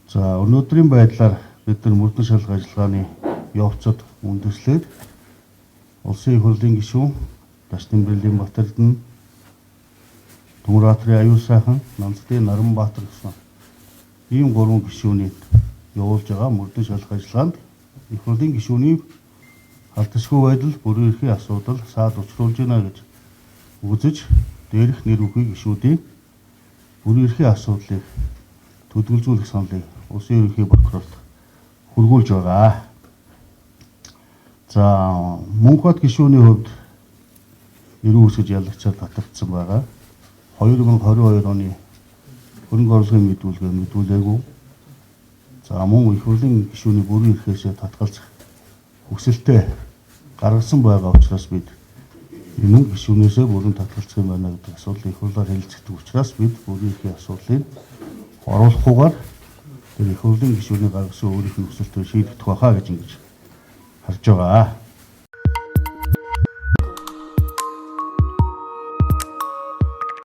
За, өнөөдрийн байдлаар бид нар мөрдөн шалах ажиллагааны явцад үндэслээд Улсын их хурлын гишүүн Дашнамберлийн Батэрдэн, Түмэрбаатарын Аюул сайхан, Нансдын Наранбаатар гэсэн ийм гурван гишүүний явуулж байгаа мөрдөн шалах ажиллагаанд их хурлын гишүүний алдашгүй байдал, бүрэн эрхийн асуудал саад учруулж байна гэж үзэж, дээрх нэр бүхий гишүүдийн бүрэн эрхийн асуудлыг төдөлзүүлэх саналыг Улсын ерөнхий прокурорт хүргүүлж байгаа. За, Мөнхбат гишүүний хувьд эрүү үсгэж ялагчаар татагдсан байгаа. 2022 оны хөрөнгө оруулалтын мэдүүлгээ мэдүүлээгүй. За, мөн их хурлын гишүүний бүрэн эрхээсээ татгалзах хүсэлтээ гаргасан байгаа учраас бид энэ гишүүнээсээ бүрэн татгалзах юм байна гэдэг асуудал их хурлаар хэлэлцдэг учраас бид бүрэн эрхийн асуудлыг оруулахгүйгээр тэр их хурлын гишүүний гаргасан өөрийнх нь хүсэлтээр шийдэгдэх байхаа гэж ингэж харж байгаа.